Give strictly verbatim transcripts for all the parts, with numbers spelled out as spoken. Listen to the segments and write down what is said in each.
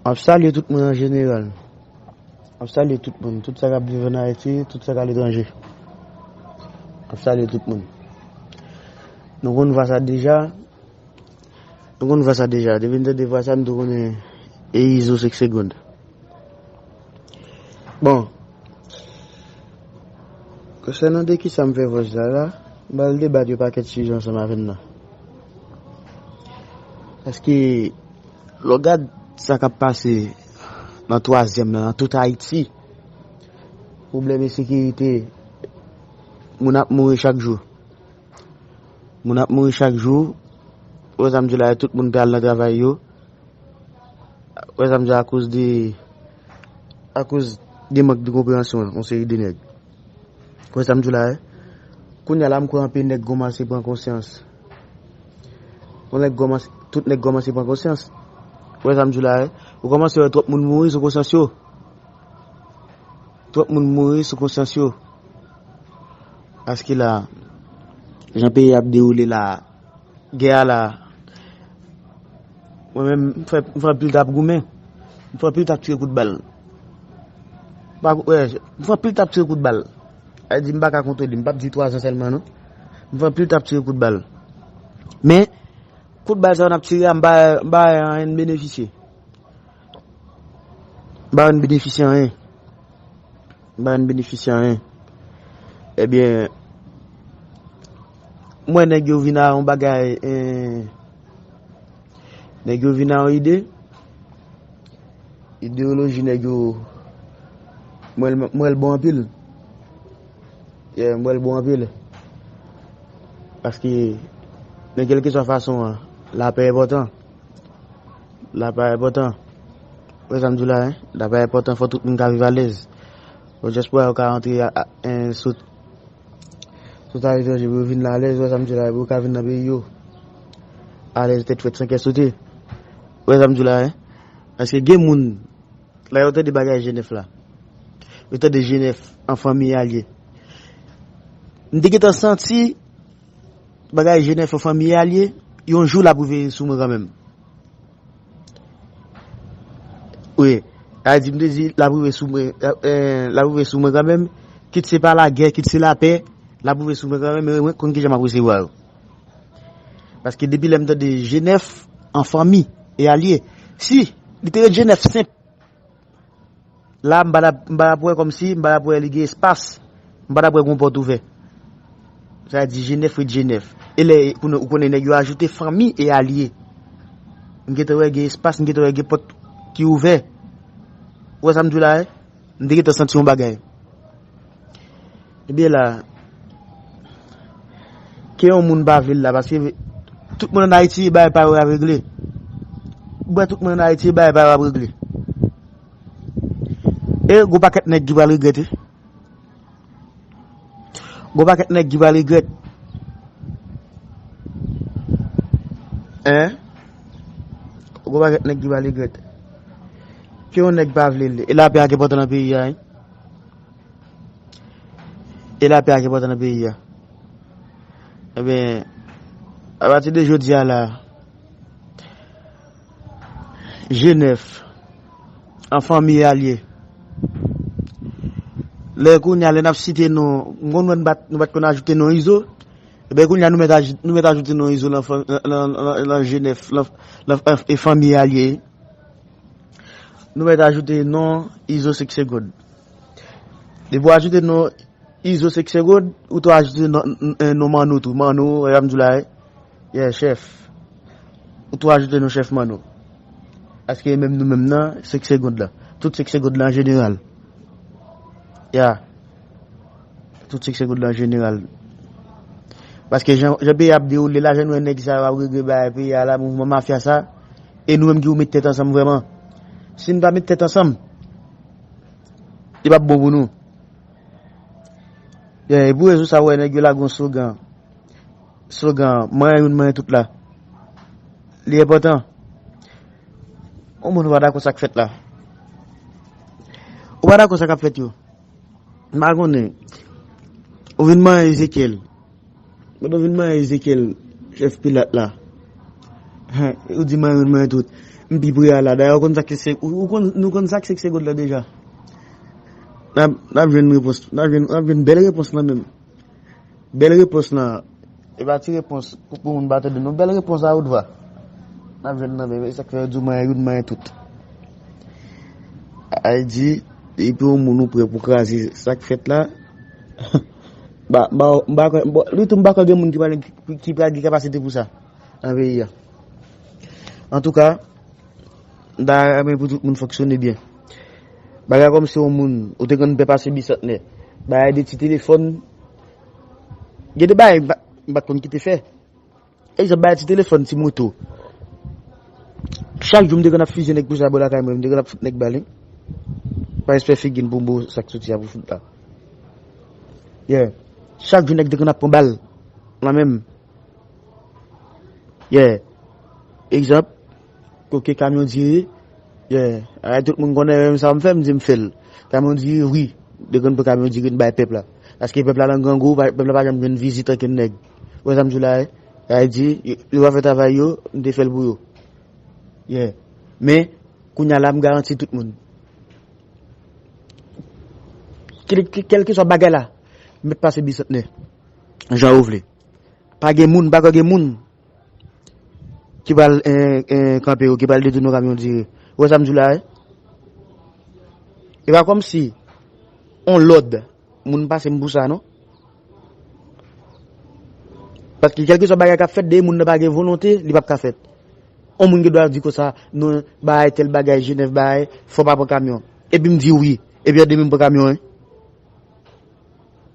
M ap salye tout moun an jeneral. M ap salye tout moun, tout sa k ap viv ann Ayiti, tout sa k aletranje. M ap salye tout moun. Nou konn vwa sa deja. Nou konn vwa sa deja. Depi n tande vwa sa, nou tou konnen e Izo senk segonn. Bon. Konsènan de kisa m fè vòs la la, m pral debat yon pakèt sijè ansanm avè n nan. Paske, lè w gad sa k ap pase nan twazyèm nan, nan tout Ayiti, pwoblèm ensekirite, moun ap mouri chak jou. Moun ap mouri chak jou. Ou wè sa m di w la, tout moun pe al nan travay yo. Ou wè sa m di w la, akoz de, akoz de mank de konpreyansyon yon seri de nèg. Ou wè sa m di w la, wi. Kounye a la, m kwè anpil nèg kòmanse pran konsyans. Yon nèg kòmanse, tout nèg kòmanse pran konsyans. Ou wè sa m di w la, wi. Ou kòmanse wè twòp moun mouri sou konsyans yo. Twòp moun mouri sou konsyans yo. Paske la, jan peyi a ap dewoule la, gè a la, mwen menm, m fè, m fè anpil t ap goumen. M fè anpil t ap tire kout bal. Pa, wè, m fè anpil t ap tire kout bal. Sa vle di, m pa ka konte li. M p ap di twazan sèlman, non. M fè anpil t ap tire kout bal. Men, kout bal sa yo n ap tire a, m pa, m pa wè anyen n benefisye. M pa wè n benefisye anyen. M pa wè n benefisye anyen. Ebyen, m wè nèg yo vin a yon bagay, eh, nèg yo vin a yon ide. Ideyoloji nèg yo, m wè l, m wè l bon anpil. Yeah, m wè l bon anpil. Paske, nan kèlkeswa fason an, lapè enpòtan. Lapè enpòtan. Ou wè sa m di w la, hein? Lapè enpòtan, fò tout moun ka viv alèz. Bon, dyaspora yo ka rantre a, a, en, sot, sot aletranje pou yo vin la alèz, ou wè sa m di w la, pou yo ka vin nan peyi yo. Alèz, tèt frèt, san kè sote. Ou wè sa m di w la, hein? Paske gen moun, lè yo tande bagay Jenèf la, yo tande Jenèf an fanmi a l ye. M te gentan santi bagay Jenèf an fanmi a l ye, yon jou l ap rive sou mwen kanmenm. Wi, sa vle di, m te di, l ap rive sou mwen, eh, l ap rive sou mwen kanmenm, kit se pa lagè, kit se lapè, l ap rive sou mwen kanmenm, men mwen konn kijan m ap resevwa yo. Paske depi lè m tande Jenèf an fanmi e alye, si li te ret Jenèf senp, la, m pa t ap, m pa t ap wè kòmsi, m pa t ap wè li gen espas, m pa t ap wè gen pòt ouvè. Sa vle di Jenèf ret Jenèf. E lè, pou nou, ou konnen nèg yo ajoute fanmi e alye. M gentan wè gen espas, m gentan wè gen pòt ki ouvè. Ou wè sa m di w la, hein? M te gentan santi yon bagay. Ebyen la, ke yon moun pa vle l la, paske tout moun ann Ayiti, bagay pa yo y ap regle. Ou wè tout moun ann Ayiti, bagay pa yo ap regle. E gwo pakèt nèg ki pral regrèt, wi. Gwo pakèt nèg ki pral regrèt. Hein? Gwo pakèt nèg ki pral regrèt. Ke yon nèg pa vle l. E lapè a ki enpòtan nan peyi a, hein? E lapè a ki enpòtan nan peyi a. Ebyen, apati de jodi a la, Jenèf, an fanmi e alye. Lè kounye a, lè n ap site non, m konn wè nou pa t, nou pa t konn ajoute non Izo. Ebyen, kounye a, nou mèt aj-, nou mèt ajoute non Izo lan fan-, lan, lan, lan, lan Jenèf, lan, lan, e fanmi e alye. Nou mèt ajoute non Izo senk segonn. Depi w ajoute non Izo senk segonn, ou tou ajoute non, n-, n-, non Manno tou. Manno, e sa m di w la, yeah, chèf. Ou tou ajoute non chèf Manno. Paske menm nou menm nan, senk segonn lan. Tout senk segonn lan an jeneral. Yeah. Tout senk segonn lan an jeneral. Paske jan, jan peyi a ap dewoule la, jan nou wè nèg sa yo ap regle bagay peyi a la, mouvman mafya sa, e nou menm ki pou met tèt ansanm vrèman. Si n pa met tèt ansanm, li p ap bon pou nou. Yeah, e pou rezon sa, w wè nèg yo lage yon slogan. Slogan, manyen youn, manyen tout la. Li enpòtan. Yon moun ou pa dakò sa k fèt la. Ou pa dakò sa k ap fèt yo. M pa konnen. Ou vin manyen Ezekyèl. Pandan w vin manyen Ezekyèl, chèf Pilat la. Hen, ou di manyen youn, manyen tout. M pi pre a la. Dayè, ou konn sa k se, ou, ou konn, nou konn sa k se k se God la deja. N ap, n ap jwenn repons, n ap jwenn, n ap jwenn bèl repons lan menm. Bèl repons lan. E pa ti repons pou, pou moun pa tande non. Bèl repons a wot vwa. N ap jwenn nan menm. E sa k fè yo di w manyen youn, manyen tout. Ay di, depi yon moun ou prè pou kraze sa k fèt la, ba, ba, m pa kwè, bon, li tou m pa kwè gen moun ki pral, ki, ki pral gen kapasite pou sa nan peyi a. Antouka, m ta renmen pou tout moun fonksyone byen. Bagay kòmsi yon moun, ou te konn pè pase bisantnè. Bagay de ti telefòn. Gen de bagay, m pa, m pa t konn kite fè. Egzanp, bagay ti telefòn, ti moto. Chak jou m te konn ap fizye nèg pou sa bò lakay mwen, m te konn ap fout nèg bal, wi. Pa espè figi n pou m bo sa k soti a pou fout la. Yeah. Chak jou nèg te konn ap pran bal. Nan men m. Yeah. Egzanp, koke kamyon diri. Yeah. Ay, tout moun konnen menm sa m fè, m di m fè l. Kamyon diri, wi. Dekonn pou kamyon diri n bay pèp la. Paske pèp la nan grangou, pa- pèp la pa janm jwenn vizit ankenn nèg. Ou wè sa m di w la, eh? Ay di, yo, yo pa fè travay yo, m te fè l pou yo. Yeah. Men, kounye a la, m garanti tout moun. Kèl- kèl- Kèlkeswa bagay la, mèt pase bisantnè. Jan ou vle. Pa gen moun, pa ka gen moun ki pral, eh, eh, kanpe yo, ki pral detounen yon kamyon diri. Ou wè sa m di w la, eh? E pa kòmsi on lòd moun pase m pou sa, non. Paske kèlkeswa bagay k ap fèt, depi moun nan pa gen volonte, li p ap ka fèt. On moun gen dwa di konsa, non, bagay, tèl bagay, Jenèf bagay, fò pa pran kamyon. Epi m di wi. Epi an demen m pran kamyon, wi.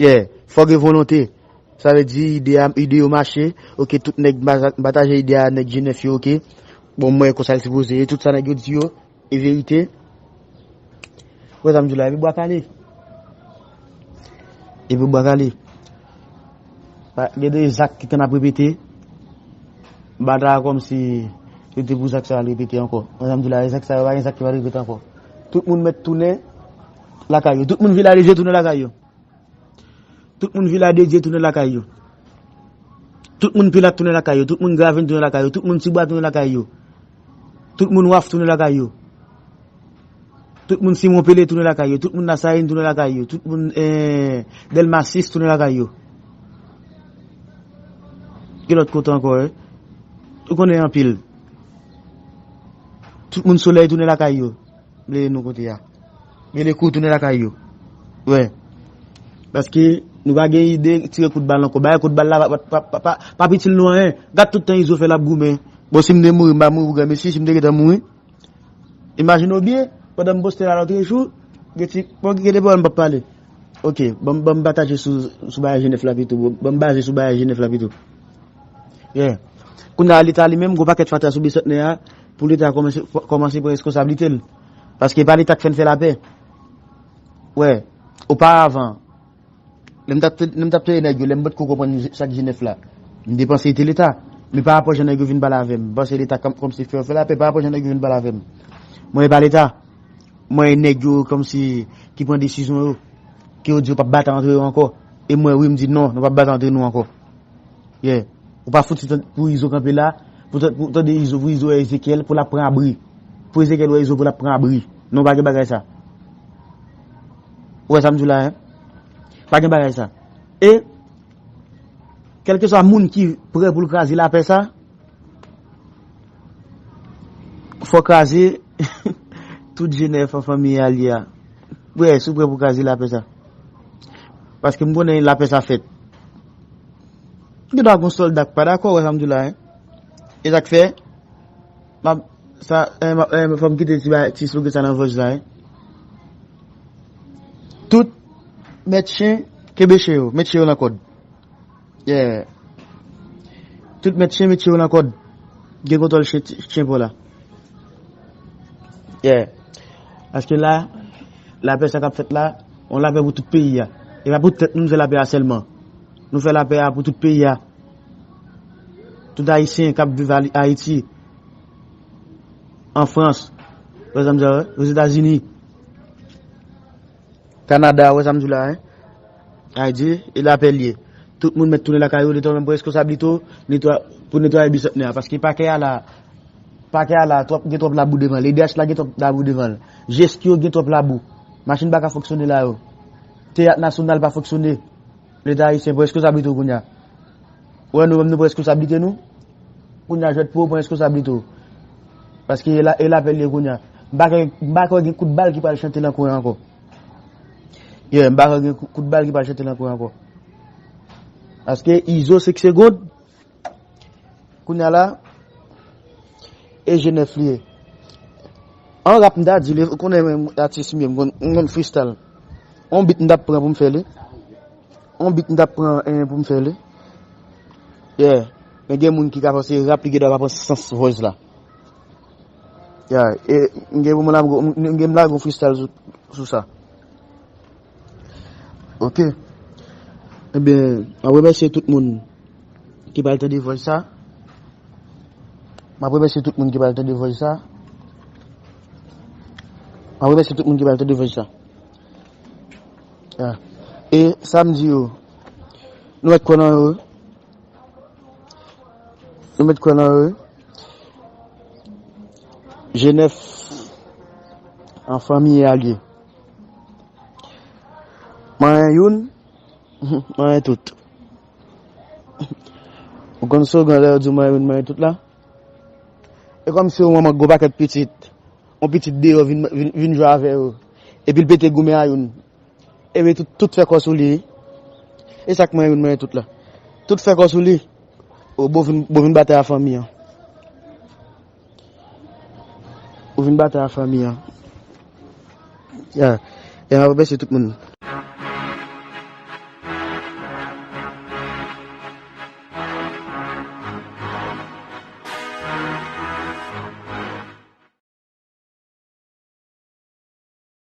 Yeah, fò gen volonte. Sa vle di ide a, ide yo mache. Oke, tout nèg m pataje ide a, nèg Jenèf yo, oke. Bon, mwen konsa l sipoze ye, tout sa nèg yo di yo, e verite. Wè sa m di w la, epi bwa kale. Epi bwa kale. Pa- Gen de zak ki konn ap repete. M pa ta kòmsi yo te pou zak sa yo al repete ankò. Wè sa m di w la, zak sa yo, pa gen zak ki pral repete ankò. Tout moun mèt tounen lakay yo. Tout moun Vila de Dye tounen lakay yo. Tout moun Vila de Dye tounen lakay yo. Tout moun Pilat tounen lakay yo. Tout moun Gravin tounen lakay yo. Tout moun Tibwa tounen lakay yo. Tout moun Waf tounen lakay yo. Tout moun Simon Pele tounen lakay yo. Tout moun Lasayin tounen lakay yo. Tout moun, eh, Dèlma sis tounen lakay yo. Ki lòt kote ankò, eh? Ou konnen anpil. Tout moun Solèy tounen lakay yo. Bliye nou kote a. Bliye kou tounen lakay yo. Wè. Paske nou pa gen ide tire kout bal ankò. Bay kout bal la pa, pa, pa, pa, pa, pa itil nou anyen. Gad tout tan Izo fè l ap goumen. Bon, si m te mouri, m pa mouri pou granmesi, si m te gentan mouri. Imajine w byen, pandan m poste la lòt jou, gen ti, bon, gen de pawòl m p ap pale. Oke, ban m, ban m pataje sou, sou bagay Jenèf la pito. Ban m baze sou bagay Jenèf la pito. Yeah. Kounye a, Leta li menm, gon pakèt fatra sou bisantnè a, pou Leta kòmanse, kòmanse pran reskonsablite l. Paske pa Leta k fè n fè lapè. Wè, oparavan, lè m t ap, lè m t ap tande nèg yo, lè m potko konprann sa k Jenèf la, m te panse se te Leta. Men pa rapò jan nèg yo vin pale avè m, m panse Leta kòm, kòmsi fè yo fè lapè, pa rapò jan nèg yo vin pale avè m. Mwen, e pa Leta. Mwen, e nèg yo kòmsi ki pran desizyon yo, ke yo di yo p ap batay antre yo ankò. E mwen, wi, m di non, nou p ap batay antre nou ankò. Yeah. Ou pa fouti tan- pou Izo kanpe la, pou tan- pou tande Izo, pou Izo wè Ezekyèl, pou l ap pran abri. Pou Ezekyèl wè Izo, pou l ap pran abri. Non, pa gen bagay sa. Ou wè sa m di w la, en? Pa gen bagay sa. E, kèlkeswa moun ki prè pou l kraze lapè sa, fò kraze tout Jenèf an fanmi a li a. Wè, si w prè pou kraze lapè sa. Paske m konnen lapè sa fèt. Gen dwa gon sòlda k pa dakò, wè sa m di w la, en. E sa k fè, m ap, sa, en, m ap, en, fò m kite ti ba- ti slogan sa nan vòj la, en. Tout mèt chen, kenbe chen yo, met chen yo nan kòd. Yeah. Tout mèt chen, met chen yo nan kòd. Gen kontwòl chen, chen pa w la. Yeah. Paske la, lapè sa k ap fèt la, yon lapè pou tout peyi a. E pa pou tèt nou, nou fè lapè a sèlman. Nou fè lapè a pou tout peyi a. Tout Ayisyen k ap viv Ali- Ayiti, an Frans, pa egzanp, Ozetazini, Kanada, ou wè sa m di w la, en? Ayiti, e lapè l ye. Tout moun mèt tounen lakay yo, Leta w menm pran reskonsablite w, netwa- pou netwaye bisantnè a. Paske pakè a la, Pakè a la twòp, gen twòp labou devan l. E D H la gen twòp labou devan l. Jeskyo gen twòp labou. Machin pa ka fonksyone la yo. Teyat Nasyonal pa fonksyone. Leta ayisyen pran reskonsablite w kounye a. Ou wè nou menm nou pran reskonsablite nou. Kounye a jwèt pou ou pran reskonsablite w. Paske e la, e lapèl ye kounye a. M pa kwè, m pa kwè gen kout bal ki pral chante nan kwen ankò. Yeah, m pa kwè gen kou- kout bal ki pral chante nan kwen ankò. Paske Izo senk segond, kounye a la, e G nèf li ye. An rap m ta di li, ou konnen men atis m ye, m konn, m konn freestyle. On beat m t ap pran pou m fè li. On beat m t ap pran en, pou m fè li. Yeah. Men gen moun ki ka panse rap li gen dwa pa pran sans voice la. Yeah. E m gen pou m lage, m gen m lage yon freestyle sou, sou sa. Ok. Ebyen, m ap remèsye tout moun ki pral tande voice sa. M ap remèsye tout moun ki pral tande voice sa. M ap remèsye tout moun ki pral tande voice sa. Ah. E sa m di yo, nou mèt kwè nan yo. Nou mèt kwè nan yo. G nèf an fanmi e alye. Manyen youn, manyen tout. Ou konn slogan lè yo di manyen youn, manyen tout la? E kòmsi yon manman gwo pakèt pitit, yon pitit deyò vin, vin, vin jwe avè yo. Epi l pete goumen a youn. Epi tout, tout fè kò sou li. E sa k manyen youn, manyen tout la. Tout fè kò sou li. O, bon vin, bon vin batay a fanmi an. Ou vin batay a fanmi an. Ya. E m ap remèsye tout moun.